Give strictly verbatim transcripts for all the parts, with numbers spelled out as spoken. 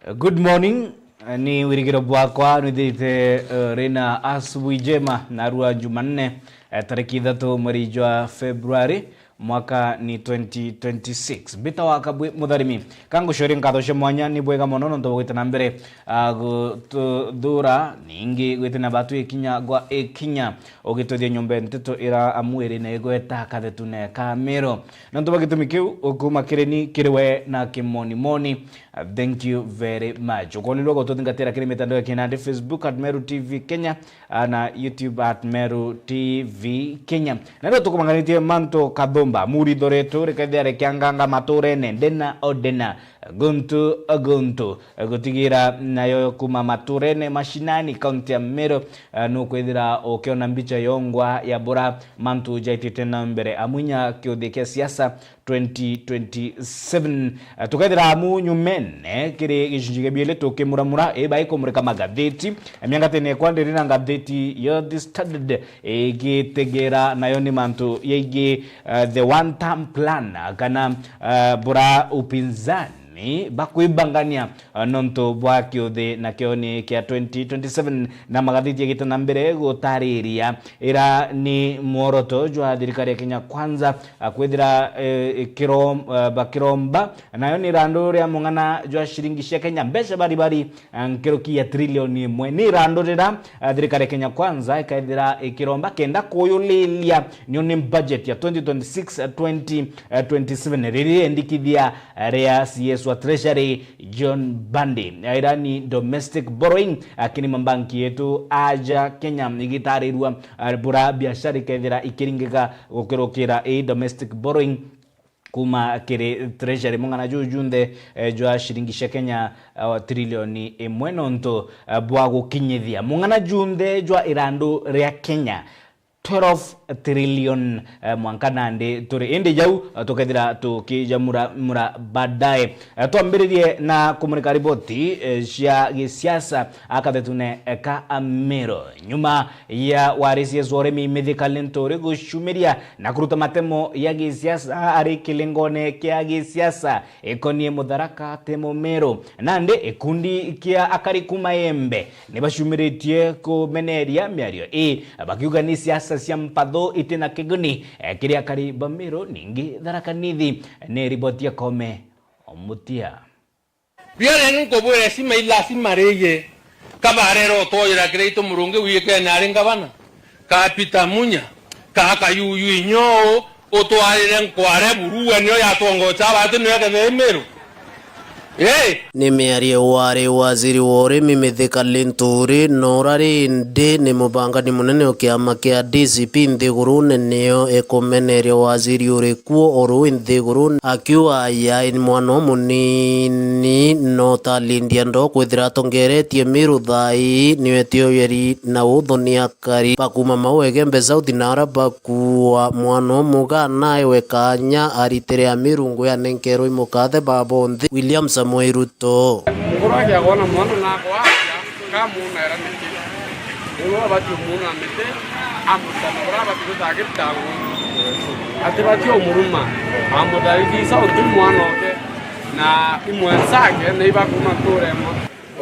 Good morning. Ni wirigiro bwakwa nwithirite, eh, rina asubuhi njema narua Jumanne, eh, tariki ithatu mweri jwa February, mwaka ni twenty twenty-six. Mbita wa Kabwi Mutharimi. Kangucoria nkatho cia mwanya, ni bwega mono nontu bwa gwita na mbere, ah, gututhura, ningi gwitana batu ikinya gwa ikinya, ugitwithia nyomba ya nteto ira amu iri na igweta kathetune ka Miru. Nontu bwa gitumi kiu, ukuma kiri ni kiri we na kimonimoni. Uh, thank you very much. Ukoonirua gututhingatira kiri mitandao ya kinandi, Facebook at Meru T V Kenya, uh, na YouTube at Meru T V Kenya. Na riu tukumanganitie mantu kathumba, muritho ritu rikethia rikianganga maturene, ndena o ndena, guntu o guntu, gutigira nayo kuma maturene mashinani, kaunti ya Meru, uh, nukwithira ukiona mbicha yongwa ya bura mantu jaitite na mbere. Amunya kiuthi kia siasa, twenty twenty-seven. Eh, tukethira amu nyumene kiri gicunci gia bieli tukimuramura, i bai kumurika magatheti. Eh, miangatene kwa ndiri na ngatheti ya The Standard, eh, igitegera nayo ni mantu yaigi, eh, the one term plan, kana, eh, bura upinzani bakwibangania, eh, nontu bwa kiuthi na kioni kia twenty twenty-seven, na magatheti agite na mbere gutariria ira ni mworoto jwa thirikari ya Kenya Kwanza, ah, kwithira, eh, ikirom-, ah, bakiromba, nayo ni irandu ria mung'ana jwa ciringi cia Kenya, mbeca baribari, ah, nkuruki ya trilioni imwe. Ni irandu rira, ah, thirikari ya Kenya Kwanza ikaithira ikiromba kenda kuyulilia niyo ni budget ya twenty twenty-six, ah, twenty, ah, twenty-seven, riria endikithia, ah, ria C S wa Treasury, John Bandi. Ira ni domestic borrowing, ah, kiri mabanki yetu aja Kenya igitarirua, ah, bura biashara ikethira ikiringika gukirukira i domestic borrowing kuma kiri treasury. Mung'ana juu junthe, eh, jwa ciringi cia Kenya, ah, trilioni imwe nontu, ah, bwa gukinyithia mung'ana junthe jwa irandu ria Kenya, twelve trillion, eh, mwanka nandi turi. Indi jau, eh, tukethira tukijamura mura baadaye. Eh, twambiririe na kumurika riboti, eh, cia gisiasa akathetune, eh, ka Amero. Nyuma ya wari C S wa urimi Mithika Linturi gucumiria na kuruta matemo ya gisiasa ari kilingone kia gisiasa, ikonie Mutharaka ti Mumiru, nandi gikundi kia akari kuma Embe ni bacumiritie kumeneria miario ii, bakiuga ni siasa cia mpathu iti na kiguni, eh, kiri akari ba Miru, ningi Tharaka Nithi. Ni riboti ya Kome Omutia. Riareni nkubwire, cima i lazima rigi. Kabarera utwoyera kiri itu murungi wiyikene ari ngavana, ka Peter Munya, ka Kayuyu inyo utwarire nkware buru, we nio yatongocha abantu nio ekethire Miru. Ii. Ni miario wari waziri wa urimi Mithika Linturi, na urari indi ni mubangani munene o kiama kia D C P nthigurune, nio ikumeneria waziri uri kuo o ruu nthigurune, akiuga aya ni mwana umunini, no talindia ndo kwithira atongeretie Miru thaa ii, nio etioyeri na utho ni akari ba kuma Maua Igembe South na ara bakuua mwana umuga naewe kanya aritire Amiru ngui anenkerwe i mukathe ba bonthe. William Samoei Ruto. Mukuru agia kwona mwana na akwa aria, kamunaira miti. Niwe abati umuuna miti, amutana uria abati gwita agirita ngui. Atibati umuruma, amutharithisa untu mwana oke, na imwensake na ibakuma ntura imwe.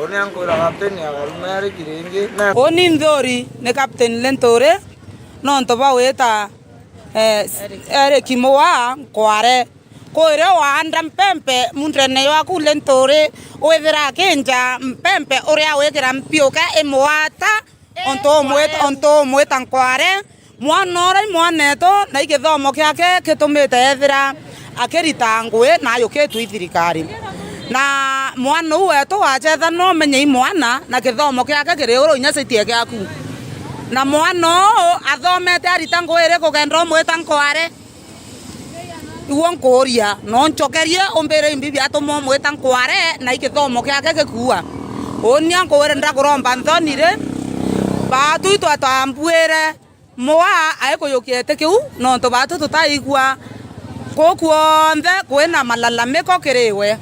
Uni ankwira kapteni ya Karuma yari kiringi, na uni nthuri ni Captain Linturi, nontu bwa wita, eh, Eric Muwa Nkware. Kwirio waanda mpempe muundene ywaku Linturi, withira akinja mpempe uria wikira mpiuke imwata, ontu umwita, ontu umwita Nkware. Mwana uria i mwanetu, na i githomo giake gitumite ethira akirita ngui na ayukitue i thirikari. Na mwana uu wetu wachetha no umenye i mwana, na githomo giake kiri uru inya citie giaku. Na mwana uu athomete arita ngui iriku kenda umwita Nkware? Iguo nkuuria, no ncokerie umbire imbi biatuma umwita Nkware na i githomo giake gikuua? Uuni ankuwire ndakuromba nthoni ri, baatu itwe twambuire Muwa aikuyukia iti kiu, nontu baatu tutaigua kuu kwonthe kwina malalamiko kiri we.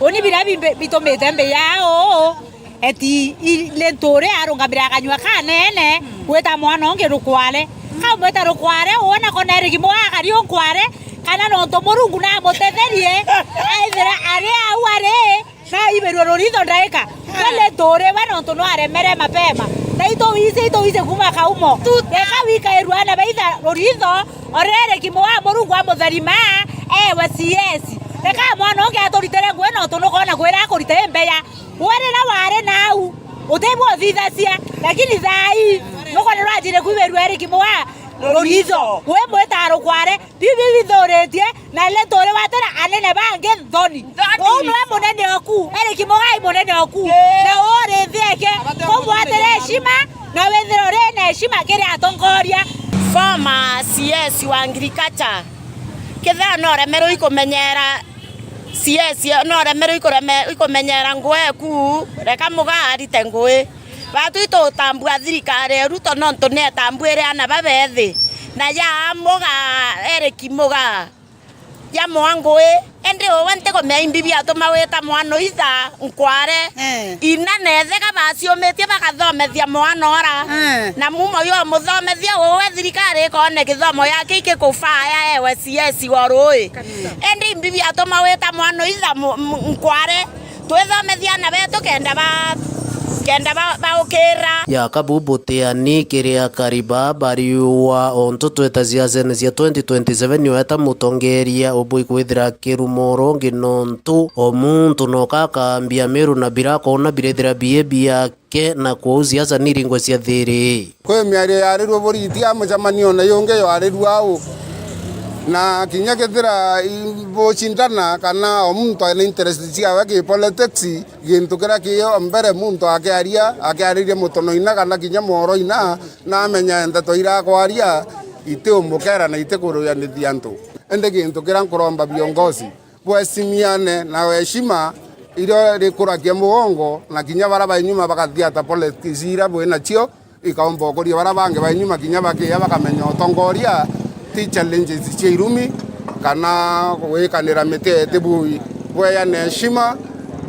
Uni biria bimbi-, bitumite mbiya uu, eti i-, Linturi arungamire akanyua kanene, gwita mwana ungi rukware. Kaumwita rukware, uona kona Eric Muwa akari unkware, kana nontu Murungu namutetherie, aithira ari au ari, na ibe Ruritho ndaika. Kele turi we nontu no aremere mapema. Na itu wici, itu wici kuma kaumo. Reka wikairua na baitha ruritho, orere kimo wa Murungu wa mutharima, ewe C S. Reka mwana ungi aturitere ngui nontu nukona kwira akurite imbeya. We rira wari nau, utibwo uthithacia, lakini thaai, nukona rwajire kwibirua eri kimo wa ruritho. We mwita rukware, biu biu bithuritie, na ri turi watira anene bangi nthoni. Nthoni. Uu niwe munene oku, eri kimo gai munene oku. Ii. Na uu rithieke, kumwatira heshima, na withire uri na heshima kiri atongoria. Former C S wa agriculture, kethira no remerwe ikumenyera C S, no remerwe ikureme-, ikumenyera ngui eku, reka muga arite ngui. Batwi tutambua thirikari ya Ruto nontu ni etambuire ana babethi. Na ya muga, Eric muga, ya mwa ngui. Indi uwe ntikumenya imbi biatuma wita mwana itha nkware. Eh. Ina na ithe ka baciumitie bakathomethia mwana ora. Eh. Na mumo yo muthomethia uwe thirikari ikone kithomo yake ikikufaya ewe C S wa rui. Kabisa. Indi imbi biatuma wita mwana itha mu-, mu-, nkware. Twithomethia ana betu kenda ba-, kenda ba-, baukira. Ya kabu butiani kiri akari ba bariua ontu tweta ciacene cia twenty twenty-seven, niweta mutongeria ubui kwithira kirumo rungi nontu o muntu noka akambia miru na bira akona birethira biie biake, na kwou ciaca niringwe cia thiri. Kwi miario yarirue buriti a mucemanione yungi ywarirue au, na kinya kethira i-, bucindana kana o muntu ena interest ciawe ki politics, gintu kiria kio mbere muntu akiaria, akiariria mutonoina kana kinya mworoina, na amenya ndeto iria akwaria itiumukera na itikuruyanithia antu. Indi gintu kiria nkuromba viongozi, bwesimiane na heshima irio rikurakia mugongo, na kinya bara ba nyuma bakathiata politics iria bwi nacio, ikaumba ukuria bara bangi ba nyuma kinya bakiya bakamenya utongoria ti challenges cia irumi kana gwikanira miti eti bui. Bweyane heshima,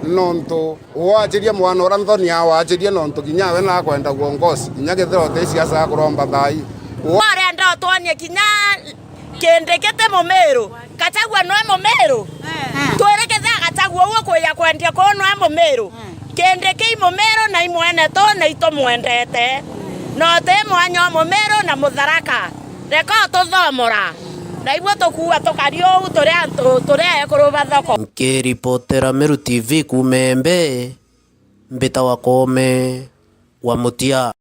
nontu wachiria mwana uria nthoni awachiria, nontu kinya we nakwenda uongozi, kinya kethira uti siasa akuromba thai. Urenda utwonie kinya Kindiki ti Mumiru, Gachagua nwe Mumiru. Eh. Twirikite Gachagua uguo kwija kwendia kuu nwe Mumiru. Eh. Kindiki i Mumiru na i mwene tu na itumwendete. No ti mwanya o Mumiru na Mutharaka. Reka ututhomora. Na ibuo tukuua tukari uu turi antu, turi ekuru ba thoko. Nkiripotera Meru T V kuuma Embe, mbitawa Koome wa Mutia.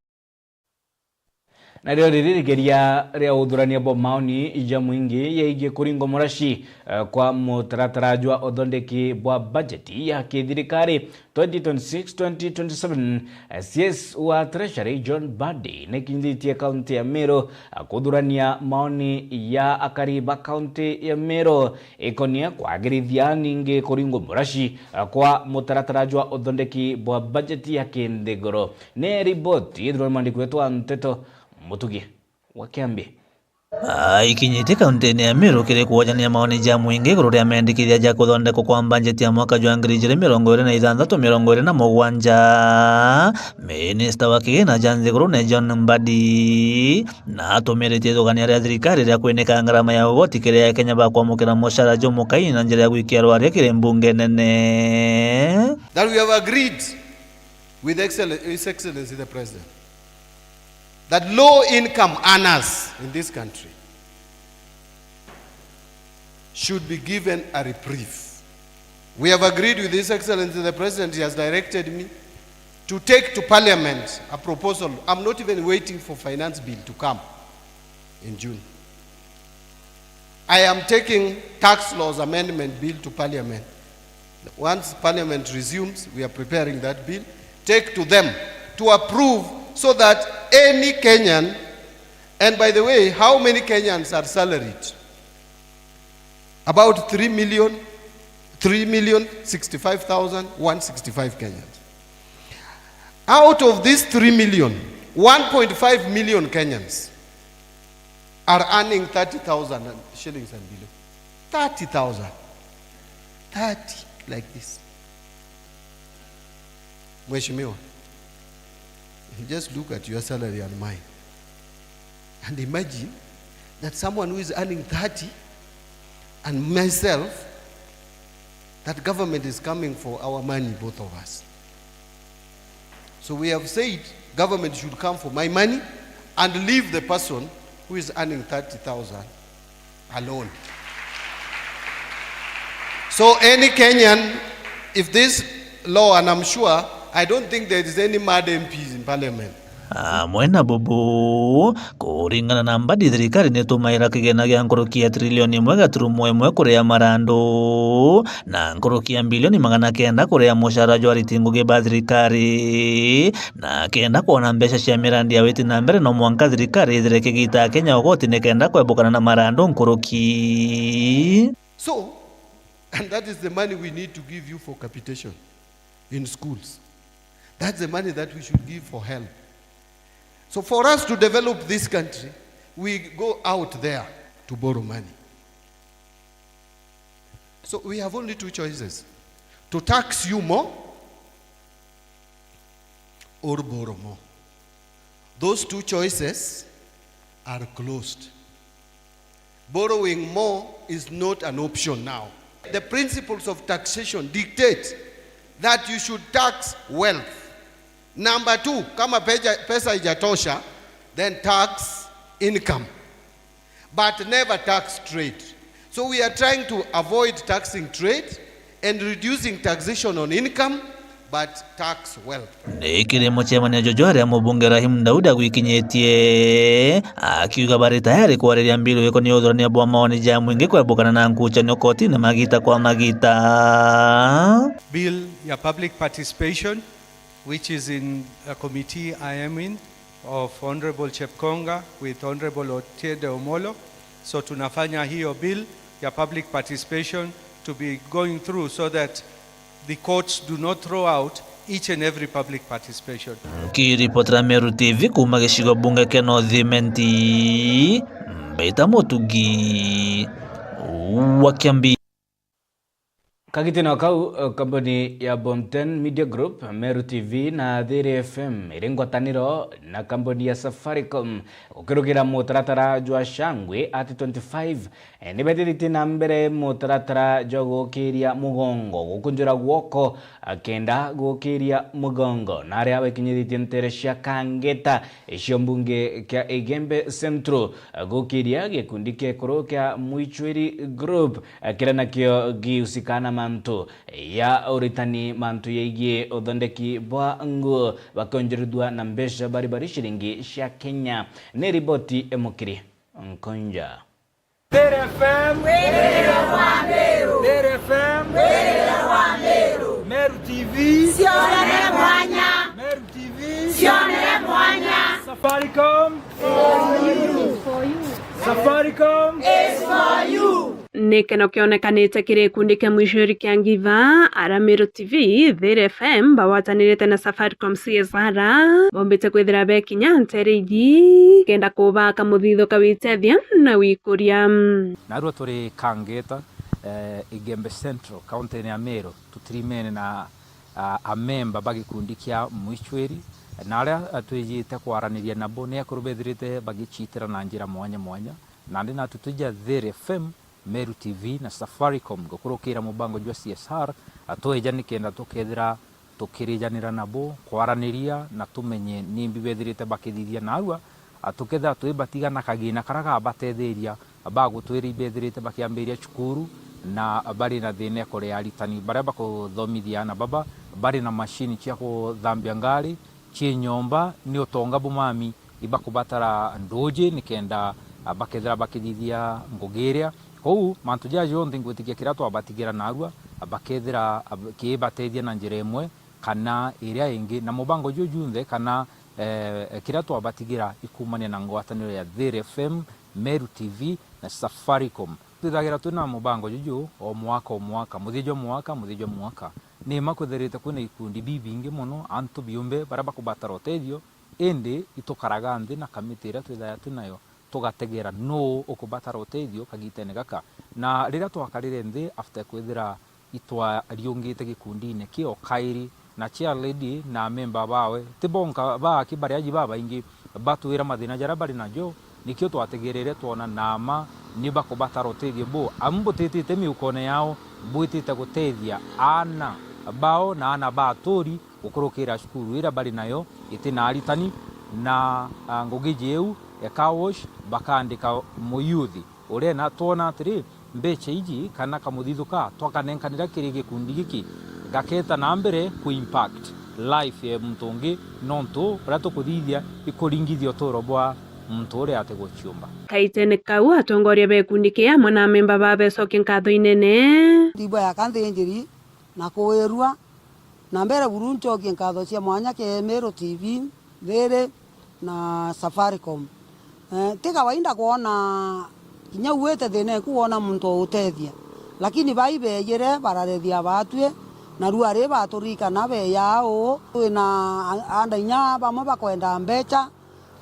Nario riri rigeria ria uthurania bwa maoni ja mwingi yegie kuringwa muraci, eh, kwa mutaratara jwa uthondeki bwa bajeti ya kithirikari twenty twenty-six twenty twenty-seven, eh, C S wa Treasury John Mbadi nikinyithitie kaunti ya Meru, eh, kuthurania maoni ya akari ba kaunti ya Meru ikonie kwagirithia ningi kuringwa muraci, eh, kwa mutaratara jwa uthondeki bwa bajeti ya kinthiguru. Ni riboti ithirwa ni mwandiki wetu wa nteto Mutugi wa Kiambi. Aikinyite kaunti-ini ya Meru kiri kwojania maoni ja mwingi iguru ria mendikithia ja kuthondekwa kwa mbanjeti ya mwaka jwa ngiri ijiri mirongo iri na ithanthatu mirongo iri na mugwanja, minista wa kigina ja nthiguru ni John Mbadi na atumiritie ithugania ria thirikari ria kwinika ngarama ya ugoti kiri Akenya ba kwamukira mucara jumukai na njira ya gwikia rwaria kiri mbunge nene. That we have agreed with Excellen-, His Excellency the President, that low income earners in this country should be given a reprieve. We have agreed with His Excellency the President, he has directed me to take to Parliament a proposal. I'm not even waiting for Finance Bill to come in June. I am taking tax laws amendment bill to parliament. Once parliament resumes, we are preparing that bill. Take to them to approve so that any Kenyan, and by the way, how many Kenyans are salaried? About three million, three million sixty-five thousand one sixty-five Kenyans. Out of these three million, one point five million Kenyans are earning thirty thousand shillings and below. Thirty thousand. Thirty, like this. Mheshimiwa, just look at your salary and mine. And imagine that someone who is earning thirty and myself, that government is coming for our money, both of us. So we have said government should come for my money and leave the person who is earning thirty thousand alone. So any Kenyan, if this law, and I'm sure, I don't think there is any mad M Ps in parliament. Amwe na bubu, kuringana na Mbadi, thirikari nitumaira kigena gia nkuruki ya trilioni imwe gaturumo imwe kuria marandu, na nkuruki ya mbilioni magana kenda kuria mucara jwa ariti ngugi ba thirikari. Na kenda kwona mbeca cia mirandi ya witi na mbere, no mwanka thirikari ithire kigita Kenya ugoti ni kenda kwebukana na marandu nkuruki. So, and that is the money we need to give you for capitation in schools. That's the money that we should give for health. So for us to develop this country, we go out there to borrow money. So we have only two choices: to tax you more or borrow more. Those two choices are closed. Borrowing more is not an option now. The principles of taxation dictate that you should tax wealth. Number two, kama peja-, pesa haijatosha, then tax income. But never tax trade. So we are trying to avoid taxing trade and reducing taxation on income, but tax wealth. Ni kiri mucemanio juju aria mubunge Rahim Daudi agwikinyitie, akiuga bari tayari kwariria mbilu ikonie uthurania bwa maoni ja mwingi kwebukana na nkucanio kotini magita kwa magita. Bill ya public participation, which is in a committee I am in, of Honorable Chepkonga with Honorable Otiende Omolo. So tunafanya hiyo bill ya public participation to be going through so that the courts do not throw out each and every public participation. Nkiripotera Meru T V kuuma gicigo bunge kia North Imenti, Mbaita Mutugi wa Kiambi. Kagitino kau, eh, kambuni ya Bonten Media Group, Meru T V na Thiri F M iri ngwataniro na kambuni ya Safaricom gukirugira mutaratara jwa Shangwe at twenty-five, eh, ni betithitie na mbere mutaratara jwa gukiria mugongo, gukunjura gwoko, akenda gukiria mugongo, na aria bekinyithitie ntere cia Kangeta, icio mbunge kia Igembe Central, gukiria gikundi kia ekuru kia Muichwiri Group, kiria nakio giusika na mantu ya uritani, mantu yaigie uthondeki bwa nguo, bakionjorithua na mbeca bari bari ciringi cia Kenya. Ni riboti emukiri Nkonja. Thiri F M. Thiri F M. Meru T V. Cionere mwanya. Meru T V. Cionere mwanya. Safaricom. For you. Safaricom. Is for you. Ni keno kionekanite kiri gikundi kia Muichwiri kia Ngiva, aria Meru T V, Thiri F M bagwatanirite na Safaricom C S R, bombite kwithira bekinya ntere iji kenda kubaka muthithio ka witethia na wikuria. Narua turi Kangeta, eh, Igembe Central, kaunti-ini ya Meru, tutirimene na, ah, amemba ba gikundi kia Muichwiri, na aria, ah, twijite kwaraniria nabo ni akuru bethirite bagicitira na njira mwanya mwanya, nandi natu twija Thiri F M, Meru T V na Safaricom gukurukira mubango jwa C S R, ah, tweja nikenda tukethira tukirijanira nabo, kwaraniria na tumenye nimbi bethirite bakithithia narua, a, tukethira twibatiga na kagina karia gabatetheria, bagutwira ibethirite bakiambiria cukuru na bari na thina ya kuria aritani baria bakuthomithia aana baba, bari na mashini cia kuthambia ngari, cii nyomba, ni utonga bumami ibakubatara nduuji nikenda, a, bakethira bakithithia ngugi iria. Kwou, mantu jaja jonthe ngwitikia kiria twabatigira narua, a, bakethira, a, kiibatethia na njira imwe kana iria ingi. Na mubango juu junthe kana, eh, kiria twabatigira ikumania na ngwataniro ya Thiri F M, Meru T V na Safaricom. Twithagira twina mubango juju o mwaka o mwaka, muthia jwa mwaka, muthia jwa mwaka. Ni mma kwithirite kwina ikundi bibingi mono, antu biumbe baria bakubatara utethio, indi itukaraga nthi na kamiti iria twithagira twinayo, tugategera nuu ukubatara utethio kagitene gaka. Na riria twakarire nthi, after kwithira itwariungite gikundine kio kairi, na chair lady na amemba bawe, ti bonka baaki, bari aji babaingi batwira mathina jaria bari najo, nikio twategerere twona na mma ni bakubatara utethio bu. Amu butitite miukone yao, bwitite gutethia aana bao na aana ba aturi gukurukira cukuru iria bari nayo iti na aritani, na, a, ngugi jiu ya car wash bakaandika muyuthi uria na twona atiri, mbecha iji kana kamuthithuka twakanenkanira kiri gikundi giki, gaketa na mbere ku impact life ya muntu ungi, nontu uria tukuthithia ikuringithia uturo bwa muntu uria atiguciumba. Kaitene kau, atongoria ba gikundi kii amwe na amemba ba becokia nkatho inene. Ndibwa ya kanthi injiri na kuwirua na mbere buru ncokie nkatho cia mwanya kiri Meru T V, Thiri na Safaricom. Eh, ti kawaida kwona kinya uite thina eku wona muntu o utethia, lakini bai beejire bararethia baatwi, na riu ari baturirikana beeja uu. Twina a-, aana inya bamwe bakwenda mbecha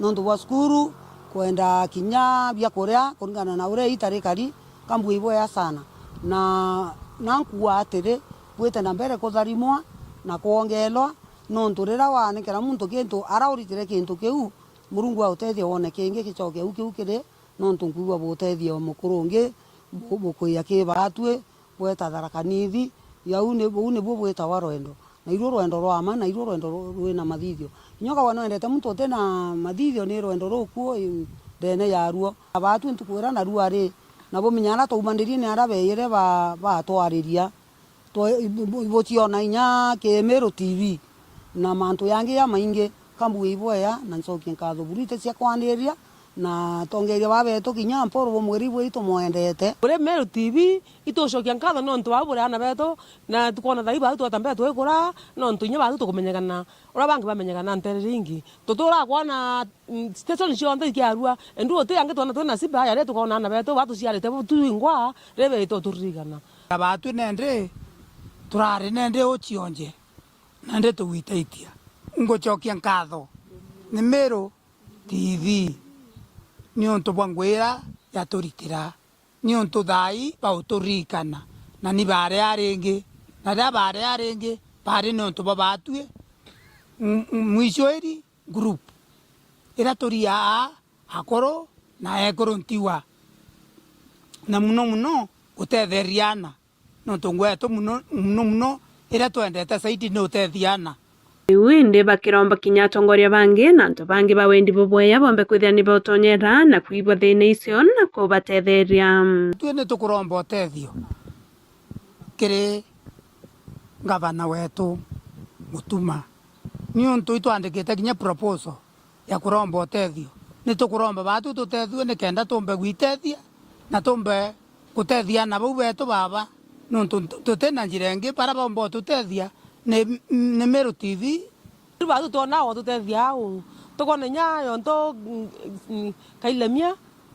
nontu bwa cukuru, kwenda kinya biakuria kuringana na uria iita rikari, kambua ibwea sana. Na, na nkuuga atiri, bwite na mbere kutharimwa na kwongeelwa, nontu riria waanengera muntu kintu, ara uritire kintu kiu, Murungu autethia wone kingi gicoke au kiu kiri, nontu nkwigua butethia o mukuru ungi bu-, bukwia ki baatwi, bweta Tharaka Nithi, yau ni, buu nibuo bwitawa rwendo. Na iruo rwendo rwa ma, na iruo rwendo ru-, rwina mathithio. Kinya ukawa nwendete muntu utina mathithio, ni rwendo rukuu i ndeene yaruo. Abaatwi ntuku iria narua ri, na bumenya aria twaumandirie ni aria beejire ba-, batwariria. Twe-, ibu-, ibu-, ibuciona inya ki Meru T V na mantu yangi jamaingi, kambua ibwea na ncokie nkatho buru iti cia kwaniria na atongeria ba betu kinya Mpuru bumwiri ibwei tumwendete. Kuri Meru T V, itucokia nkatho nontu bau buri aana betu, na tukwona thai bau tweta mbere twikura, nontu inya bau tukumenyekana. Uria bangi bamenyekana ntere ringi. Tuturaga kwona, mm, station cionthe ikiarua, endu uti angi twona twina siba, ya ri tukoona aana betu batuciarite bu twingwa, ri betu turirikana. Abaatwi nendi turari nendi ucionje, nendi tugwitaitia. Ngucokia nkatho ni Meru T V niuntu bwa ngwira yaturitira, niuntu thaai bauturirikana, na ni baria ringi, na riria baria ringi baari niuntu bwa baatwi. M-, m-, mwisho iri group iria turi aa akuru na ekuru ntigwa, na muno muno gutetheria aana, nontu ngwetu muno, muno muno iria twendete zaidi ni utethia aana. Riu indi bakiromba kinya atongoria bangi na antu bangi ba wendi bubwea bombe kwithira ni bautonyera na kwigua thina icio na kubatetheria. Twi ni tukuromba utethio kiri ngavana wetu Mutuma, niuntu itwandikite kinya proposal ya kuromba utethio. Ni tukuromba baatu tutethue nikenda tumbe gwitethia na tumbe gutethia aana bau betu baba, nontu tu-, tuti na njira ingi. Baria baumba ututethia ni, ni Meru T V. Riu baatu twona ututethia au, tukona inya yontu, mm, mm, Kailemia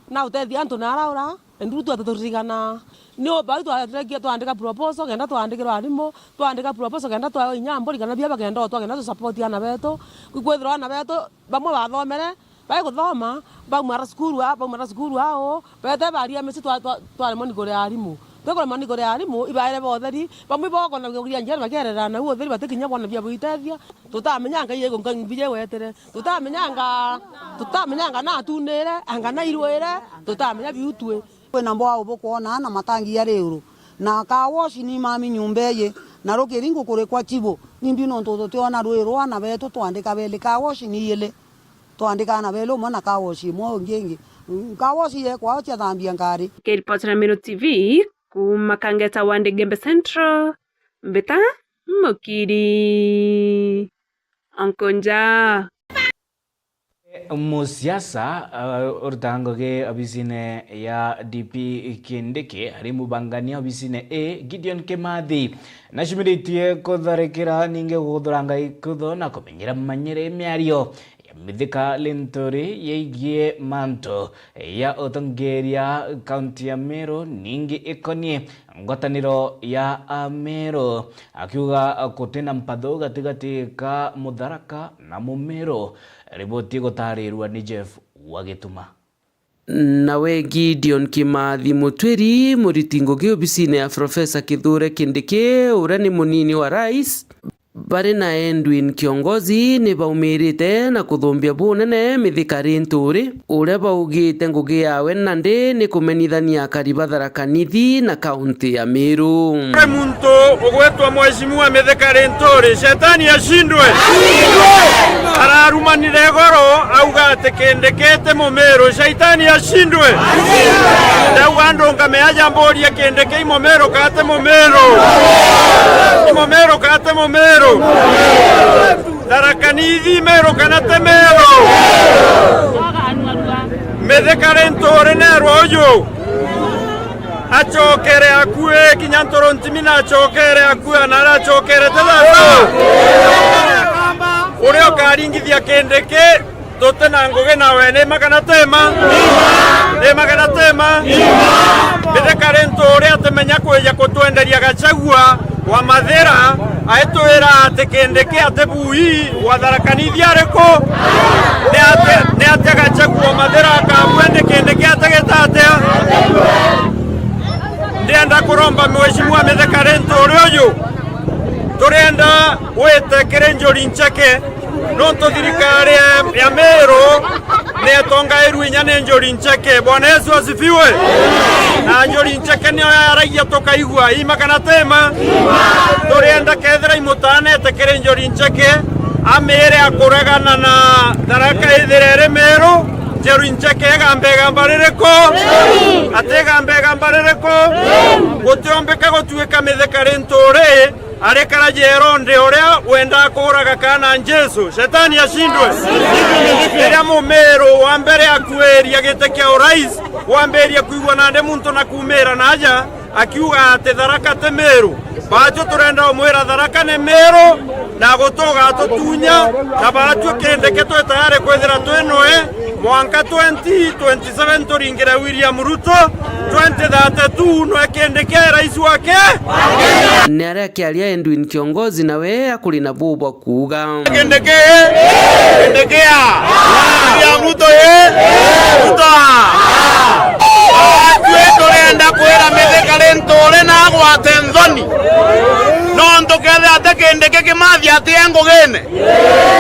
na utethia antu na araura. Endu tu ataturirikana. Ni o bau twarekia, twandika proposal kenda twandikirwa arimu, twandika proposal kenda twaewa inya mburi kana bia bakenda otwa kenda tu support aana betu. Kwi kwithirwa aana betu bamwe bathomere, bai kuthoma, baumara cukuru a, baumara cukuru ao, bete baria micii twa, twa, twaremwa ni kuria arimu. Twi kuremwa ni kuria arimu, ibaere ba utheri, bamwe ibokona kuria njera bakierera nau utheri batikinya bona bia buitethia. Tutamenya Ngai ego Ngai mbije wetere. Tutamenyanga, tutamenyanga na atunire, anga na irwire, tutamenya biu twi. Kwina mbwau bukwona na matangi jari iguru, na car wash ni mami nyumba iji, na rukiri ngukurikwa chibu, nimbi nontu tutiona rui rwa aana betu twandika beli car wash ni ili, twandika aana beli umwe na car wash imwe ungi ingi, car wash ye kwao ciathambia ngari. Kiripotera Meru T V, kuuma Kangeta wa Ndegembe Central, Mbita Mukiri. Uncle Njaa. Musiasa, uh, urutaga ngugi obisine ya D P Kindiki, ari mubangania obisine ii, Gideon Kimathi, nacumiritie kutharikira ningi guthuranga ikutho na kumenyera manyere miario ya Mithika Linturi yeigie mantu ya utongeria kaunti ya Meru, ningi ikonie ngwataniro ya Ameru, akiuga gutina mpatho gatigati ka Mutharaka na Mumeru. Riboti igutarirwa ni Jeff Wagituma. Nawe Gideon Kimathi Mutwiri, muriti ngugi obisine ya Profesa Kithure Kindiki, uria ni munini wa rais, bari na Edwin Kiongozi ni baumirite na kuthumbia bunene Mithika Linturi, uria baugite ngugi yawe nandi ni kumenithania akari ba Tharaka Nithi na kaunti ya Meru. Kuri muntu ugwitwa Mheshimiwa Mithika Linturi, shetani ashindwe. Ararumanire igoro, auga ati Kindiki ti Mumiru, shetani ashindwe. Ndauga ndungame aja mburie Kindiki i Mumiru ka ti Mumiru? I Mumiru ka ti Mumiru? Tharaka Nithi Meru kana ti Meru? Mithika Linturi nerwa uju acokere akui, kinya Nturu Ntimi na acokere akui, na aracokere ti thata. Uria ukaringithia Kindiki, tuti na ngugi nawe, ni ma kana ti ma? Ni ma kana ti ma? Mithika Linturi atimenya kwija kutwenderia Gachagua wa Mathira, aitwira ati Kindiki ati bui wa Tharaka Nithi ariku? Ni atia, ni atia Gachagua wa Mathira akabua ndi Kindiki atigita atia? Ndienda kuromba Mheshimiwa Mithika Linturi uyu, turienda wite kiri Njuri Ncheke, nontu thirikari ya, ya Meru ni etongairwe inya ni Njuri Ncheke. Bwana Yesu asifiwe. Na Njuri Ncheke nio yaragia tukaigua, i ma kana ti ma? Turienda kethira imutanete kiri Njuri Ncheke, amire akuregana na Tharaka ithire iri Meru, Njuri Ncheke igamba igamba ririku? Ati igamba igamba ririku? Gutiombika gutuika Mithika Linturi arikara jeronde uria wendaa kuuraga kaana Jesu. Shetani ashindwe. Riria Mumiru wa mbere akuiria giti kia urais, wambiria kwigua nandi muntu na kumira na aja akiuga ati Tharaka ti Meru. Baatwi turenda umwira Tharaka ni Meru, na guti ugatutunya, na baatwi Kindiki twi tayari kwithira twi noe mwanka twenty twenty-seven turingire William Ruto, twenty thirty-two noe Kindiki ae rais wake. Ni aria akiaria Edwin Kiongozi nawe akuri na buu bwa kuuga. Kindiki, Kindiki a. William Ruto ye, Ruto a. Atwi turenda kwira Mithika Linturi na agwate nthoni. Nontu kethira ati Kindiki Kimathi ati e ngugine.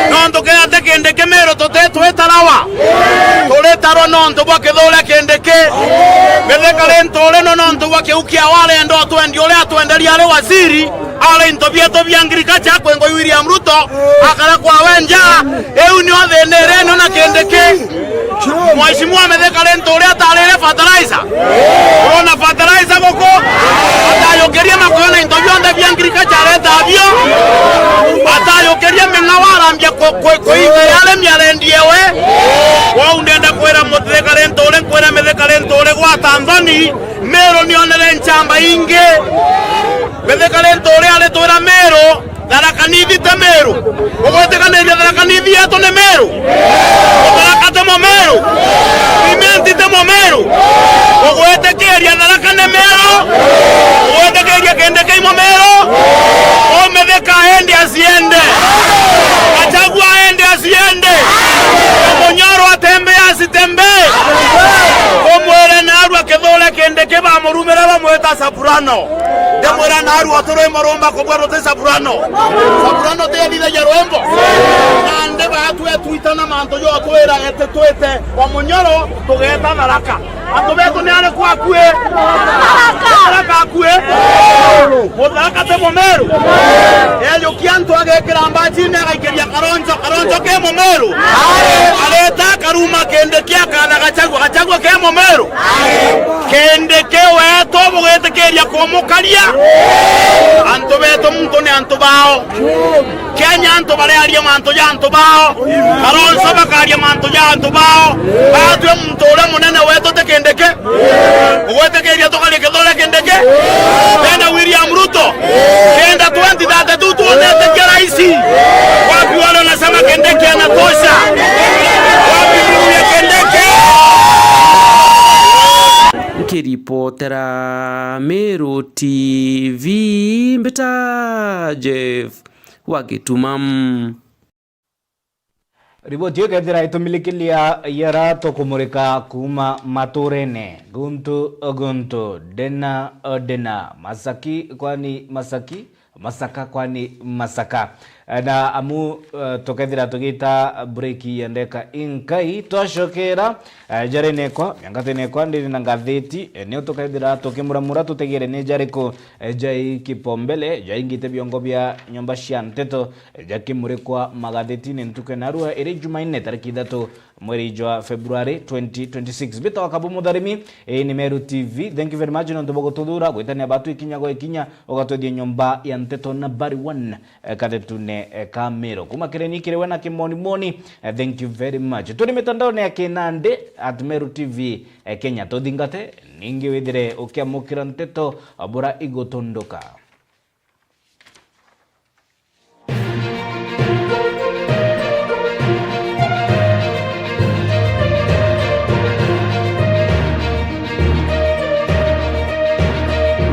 Nontu kethira ati Kindiki Meru tuti twitarawa. Turitarwa nontu bwa kithure Kindiki. Mithika Linturi no nontu bwa kiu kia warenda utwendi uria atwenderia ari waziri. Ara into bietu bia agriculture akwingwa William Ruto, akara kwawe nja, iu nio thina iria ino na Kindiki. Mheshimiwa Mithika Linturi atarire fertilizer. Urona fertilizer guku, atayukirie makoyo na into bionthe bia agriculture areta bio. Atayukirie ming'ao arambia ku-, ku-, kuinga yale miarendie we. Wau ndenda kwira Mithika Linturi, nkwira Mithika Linturi gwa Tanzania, Meru nionere nchamba ingi. Mithika Linturi aritwira Meru, Tharaka Nithi ti Meru. Ugwitikaniria Tharaka Nithi yetu ni Meru? Tharaka ti Mumiru? Imenti ti Mumiru? Ugwitikiria Tharaka ni Meru? Ugwitikiria Kindiki i Mumiru? Umithika endi asiende. Gachagua endi asiende. Munyoro atembee asitembee. Umwire narua kithure Kindiki bamurumire bamwita Soprano. Ndamwira narua tu rwimbo rumba kubwa ruti Soprano. Soprano ti ethithagia rwimbo. Nandi batwi etwitana mantu jo twira eti twite wa Munyoro tugeta Tharaka. Antu betu ni ariku akui? Tharaka akui? Mutharaka ti Mumiru? Ejukia antu agekira mbacini agaikiria Karonjo, Karonjo ke Mumiru? Areta akaruma Kindiki akatha Gachagua, Gachagua ke Mumiru? Kindiki wetu bugitikiria kumukaria. Antu betu muntu ni antu bao. Kenya antu barearia mantu ja antu bao. Kalonzo bakaria mantu ja antu bao. Batwi muntu uria munene wetu ti Kindiki? Ugwitikiria tukarie kithure Kindiki? Benda William Ruto? Kenda twenty thirty-two tuoneteke raisi? Wapi wale wanasema Kindiki anatosha? Wapi ndugu ya Kindiki? Nkiripotera Meru T V, mbita Jeff wa Gituma. Riboti iyo ikethira itumilikilia yara tukumurika kuuma maturene guntu guntu, dena dena, Masaki, kwani Masaki, Masaka kwani Masaka. Eh, na amu, eh, tukethira tugita break ya ndeka inkai, twacokera, eh, jarene kwa, miangatene kwa, ndiri na ngatheti, eh, nio tukethira tukimuramura tutegere ni jariku, eh, jai kipombele, jaingite biongo bia nyomba cia nteto, eh, jakimurikwa magatheti ni ntuku ya narua iri Jumanne tariki ithatu mweri jwa February twenty twenty-six. Mbitagwa Kabu Mutharimi, ii ni Meru T V. Thank you very much nontu bwa gututhura, gwitania batu ikinya gwa ikinya, ugatwethia nyomba ya nteto nambari one, eh, kathetune, eh, ka Meru. Kuma kireni kiri we na kimonimoni, eh, thank you very much. Turi mitandaone ya kinandi at Meru T V, eh, Kenya. Tuthingate, ningi withire ukiamukira nteto, eh, bura igutunduka.